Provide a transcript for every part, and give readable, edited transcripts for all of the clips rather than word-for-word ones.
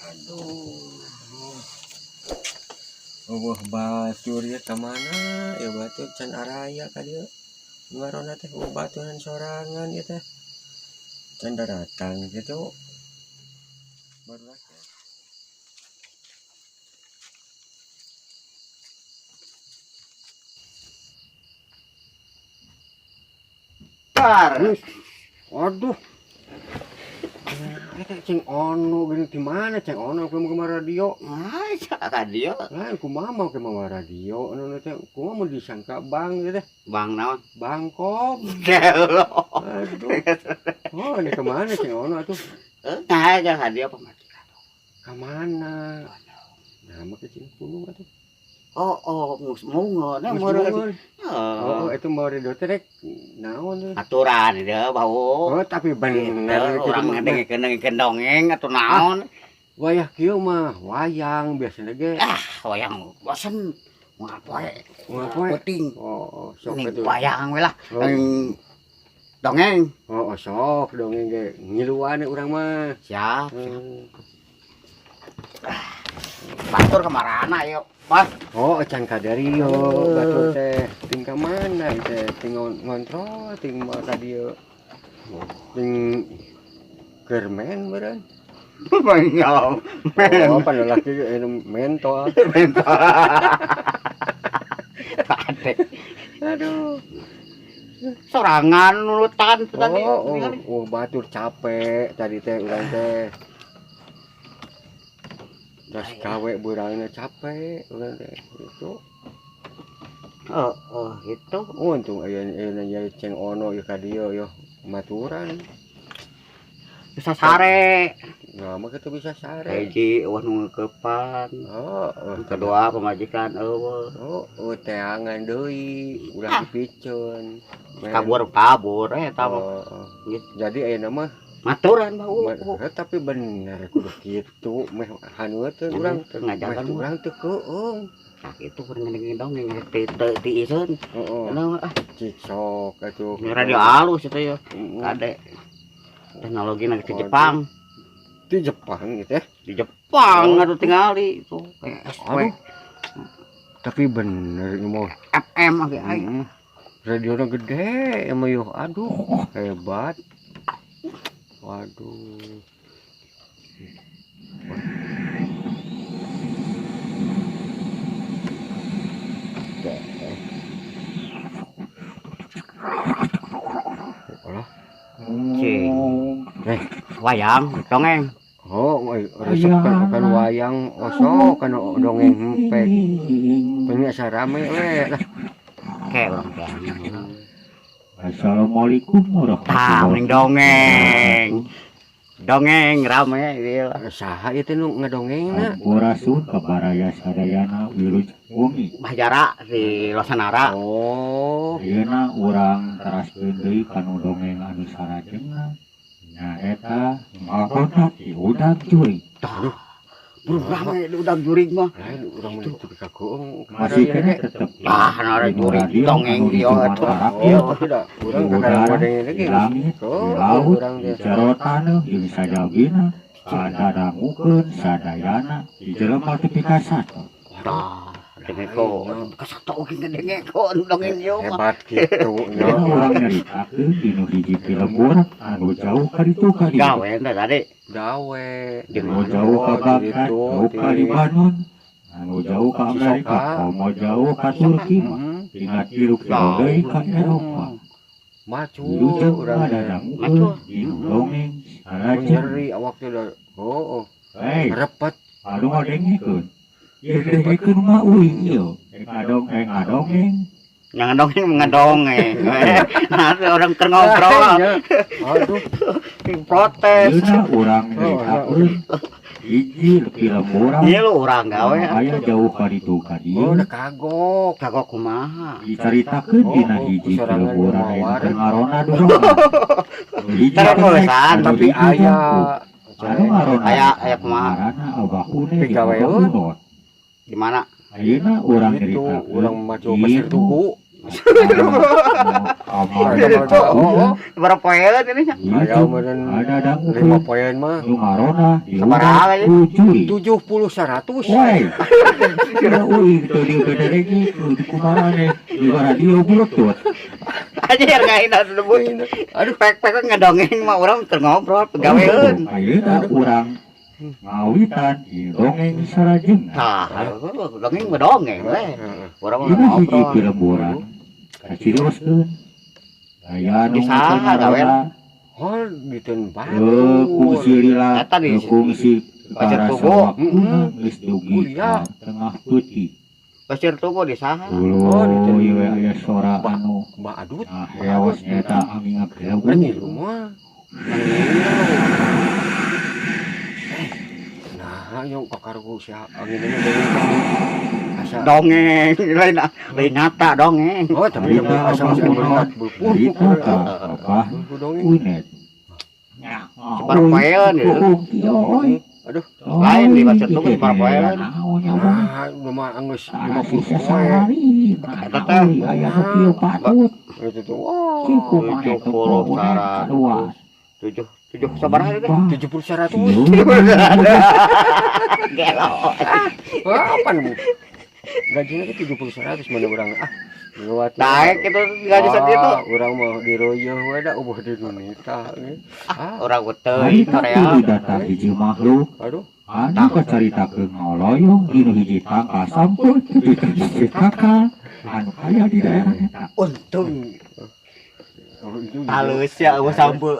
Aduh. Euweuh batur ieu ka mana ya, batur can araya ka dieu. Ngaronda teh euweuh baturan sorangan ieu teh. Can daratang kitu. Barudak teh. Tar. Aduh. Nah, eta Ceng Ono geuning di mana Ceng Ono keur mau radio? Ah, ka dieu. Lain kumaha mau ke mawa radio anu teh, kumaha mun disangka bank ieu teh? Bang naon? Bangkob. Gelo. Aduh. Oh, ini kemana Ceng Ono atuh? Nah, aja ka dieu pamajikan. Ka mana? Nah, make cing pulung atuh. Oh, geus mungeun Geus meureun. mungeun. Oh, Oh, itu mau radio teh rek naon teh? Aturan ieu bau. Oh, tapi bener Gitu, kitu urang mah. ngedengekeun dongeng atuh naon. Wayah kieu mah wayang biasana ge. Ah, wayang bosen. Moal poe. Moal poe. Penting. Oh, sok Ning atuh. wayang we lah. Oh. Ning dongeng. Oh, sok dongeng ge ngiluan urang mah. Siap. Batur kamarana yuk. Mas. Oh, can ka dieu batur teh. Ting ka mana teh? Ting ngontrol, ting mau ka dieu. Ting keur men meureun. Menyau. Oh, pan lalaki anu mentol. Mentol. Kade. Aduh. Sorangan nurutan tadi. Oh, batur capek tadi teh urang teh. Terus gawe beurangna capek urang teh gitu. Oh, gitu. Untung aya aya Ceng Ono ieu ka dieu yo maturan. Bisa sare. Nah, mah kitu bisa sare. Hiji euweuh nu ngeukepan. Oh, Kedua pamajikan euweuh. Oh, teangan deui, ulah dipiceun. Kabur-kabur eta mah. Oh. Gitu. Jadi ayeuna mah Maturan bau. Tapi bener kudu kitu meh haneuteun urang. Teu ngajakan Meh urang teu keueung. Nah, itu keur ngedengeun dongeng teu teu tiiseun. Heeh. Kenapa ah? Cik sok atuh. Ini radio halus itu ya. Heeh. Kade. Teknologi di Waduh. Jepang. Di Jepang gitu ya. Di Jepang Oh. atuh tingali itu kayak SW Aduh. Tapi bener ini mah. FM age ai. Heeh. Radiona gede emang yo. Aduh, hebat. Waduh. Alah. Cing. Eh. Wayang dongeng. Oh, resep kan wayang osok kan dongeng hempek. Pengen asa rame we lah. Kayak urang teh. Assalamualaikum Tah, warahmatullahi mending dongeng. Dongeng rame ieu lah. Saha ieu teh nu ngadongengna? Sampurasun kabaraya sadayana, wilujeng wengi. Bahjara di Losanara. Oh, Ayeuna urang teraskeun deui kanu dongeng anu salajengna, nyaeta Ngaronda ti Udag Jurig. Tah. Buru rame di Udag Jurig mah. Lain urang mah teu kagoong. Masih keneh tetep Ah, nara di jurig radio dongeng anu di ieu atuh. Sumatera Oh, tapi da urang di kakara udara, ngadengin di lagi. langit, di Oh, laut, urang di teh. jero taneuh jeung sajabina kadadangukeun sadayana di jelema teu pikasato. Tah, dengeko. Kasato oge ngedengekeun dongeng ieu mah. Hebat kitu nya. Ayeuna urang nyaritakeun dinu hiji film urang anu jauh ka ditu ka dieu. Gawe teh tadi. Gawe. Di Anu mana? jauh ka Oh, Baghdad, gitu, jauh ka di- Libanon, anu jauh ka Amerika, Cisoka. komo jauh ka Turki mah, Heeh. tinggal 3 kilo deui ka Eropa. Macu Wilujeng urang teh. ngadadangukeun dinu dongeng salajengna. Nyeri awak teh da. Oh, oh. Hei, Repet. anu ngadengekeun. Ieu dengekeun mah uing ieu. Ngadongeng. Yang ngadongeng ngadongeng. Nah, orang keur ngobrol, Ya. Aduh. protes. Ayeuna urang nyaritakeun hiji film urang Ieu lu urang gawe. anu aya jauh ka ditu ka Oh, dieu. udah kagok. Kagok kumaha? Dicaritakeun Oh, dina oh, hiji film kusorangan urang anu mawar. keur ngaronda dorongan. Hiji Terusan, anu Tapi hiji aya jangkung. Anu ngaronda Aya- aya kumaha? ngaranna Abah Une di Pigaweun. Unot. Di mana? Ayeuna urang Itu nyeritakeun urang maca pasir tugu. Oh, Berapa poeun ini nya? Aya meureun ada 5 poean mah. Nu ngarona Sabaraha aja? ku curi. 70 100. Woi. Ya uing teu dibeneregi kumaha nih di radio bluetooth. Anjir ngaina sebut. Aduh, Pek-pek ngedongeng mah urang keur ngobrol pegaweun. Ayeuna urang ngawitan di dongeng sarajengna. Tah, dongeng mah dongeng we. Urang mah Dina hiji ngobrol. pilemburan kacirioskeun. Aya nu Di saha gawean? Hol diteun Kungsi lila, Eta di- kungsi Pasir karasa Tugu. waktuna geus dugi Kuliah. ka tengah peuting. Pasir Tugu di saha? Oh, Tuluy we aya sora anu Mbak Adut. nah heos nyata angin ngageleuh. Ngilu mah. Nah, yang kakargo si angin ini dongeng asa. Dongeng, lain lain nyata dongeng. Oh, tapi Harita asa Abah masih Unot, berpuluh. harita ka Abah Dongeng. Unet. Sabaraha poeun ieu? Aduh. Lain di Pasir Tugu sabaraha poeun. Nah, mah anggeus 50 poe. Eta teh. Aya nu kieu patut. Itu tuh. Wah, 70 100. 7 7 sabaraha teh? 70 100. Gelo. Wah, apaan? Gajinya ke 70 100 mana urang ah. Lewat. Naik itu gaji sakitu. Urang mah diroyeuh we da eueuh di dunia ge. Ah, Urang teuing Harita Korea. tuluy datang hiji makhluk aduh. anu kacaritakeun ngoloyong dinu hiji tangkal sampeu tepi ka hiji tangkal anu aya di daerah eta. Untung Oh, itu talus ya eueuh sampeu.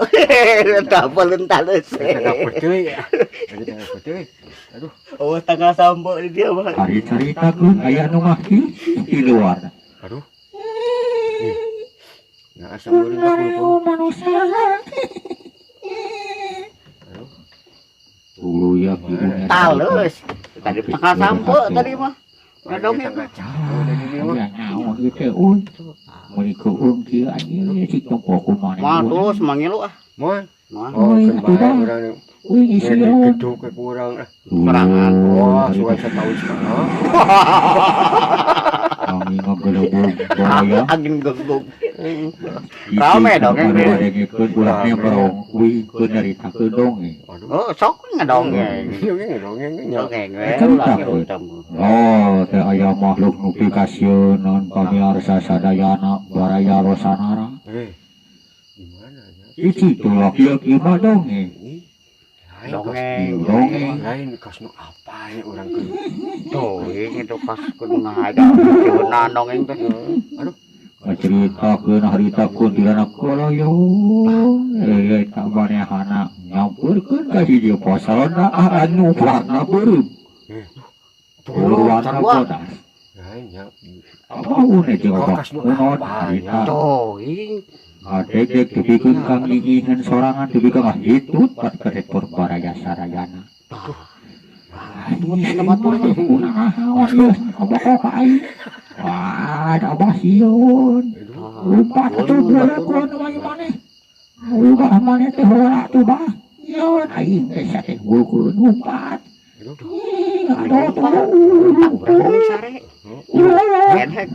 Tampelun talus. Tengah peuteui. Tadi tengah peuteui. Aduh, Eueuh tanggal sampeu di dia mah. Ari caritakeun aya nu ngaki di luar. aduh. Ih. Nah, asa meureun ka puluh. Manusia. Aduh. Tuluy ya kieu Talus. Tadi tanggal sampeu tadi mah. Ngadongeng. Aya naon ieu teh euy. Meuni keueung kieu anjing cik tempo kumaha. Moal tulus mangilu ah. Moal. Moal. Oh, Euy, kan atuh bae dah. urang Uing isieun. geduk ke urang ah. Sorangan. Wah, sugan setahun setengah. Kami ngagelebug baraya. Angin gembung. Rame dongeng, Anu Rin. ngadengekeun urang nyebrong uing keur nyaritakeun dongeng. Aduh. Oh, sok ngadongeng. Dongeng dongeng nya. Dongeng we Cerita, ulah we. utang. Oh, teh aya makhluk nu pikasieun naon pamiarsa sadayana baraya rosanara. Eh. Di mana nya? Ici tulok ieu kieu mah dongeng. Ih. Lain Dongeng. Dongeng. Lain kas nu apa nya urang ke. Tuh, ini tuh kas kudu ngahaja. Ciunan dongeng teh. Aduh, Ngacaritakeun harita kuntilanak koloyong. Eta manehana nyampeurkeun ka hiji pasalna anu warna beureum. Warna bodas. Lain nya. Apa une jeung Kok kas nu unot apa harita. nya? Tuh, ini Ngadegdeg tepikeun ka ngigihan sorangan tepi ka ngahitut pat ka baraya sarayana. Wah, abah sieun. Aduh. Lumpat atuh boleh wae maneh. Ubah maneh teh heula atuh bah. Yeun aing teh sia teh gulkeun lumpat. Aduh. Ih, aduh tuh. urang mending sare. Kenhek.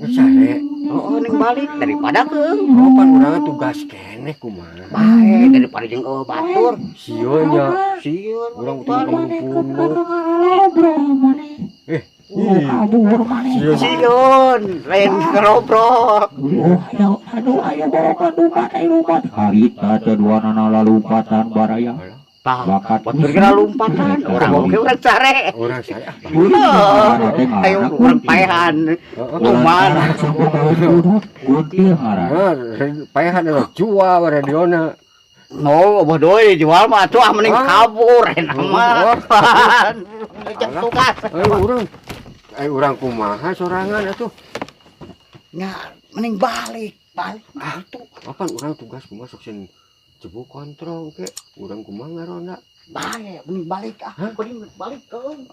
Sare. Oh, ning balik daripada keung. Oh, pan urang tugas keneh kumaha. Bae daripada jeung eueuh batur. Sieun nya. Sieun Urang balik. utung Maneh. Eh, Kabur maneh. Sieun. Sieun, lain ngerobrok. Oh, ayo, aduh, ayo borokan lumpat, ayo lumpat. Harita teh duanana lalumpatan baraya. Alah, Tah, Bakat batur kira lompatan, urang oge urang sare. Urang saya ah. Ayo urang paehan. Heeh. Kuman. Kuntil ngaran. Ah, paehan adalah jual radiona. No, eueuh deui jual mah atuh ah mending Ah. kabur enak mah. Cek Alah. tugas. Ayo urang. Ayo urang kumaha sorangan atuh. Nya, mending balik, balik itu. Apa urang tugas kumaha sok sieun jebuk kontrol ke urang kumaha ngaronda. Bae, mending balik ah. Hah? Mending balik keung.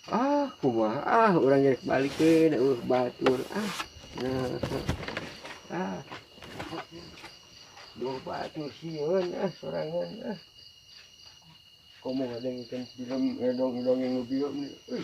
Ah, kumaha ah urang rek balikeun eueuh batur ah. Nah. Ah. Duh batur sieun ah sorangan ah. Komo ngadengkeun film dongeng nu bieu. Euy.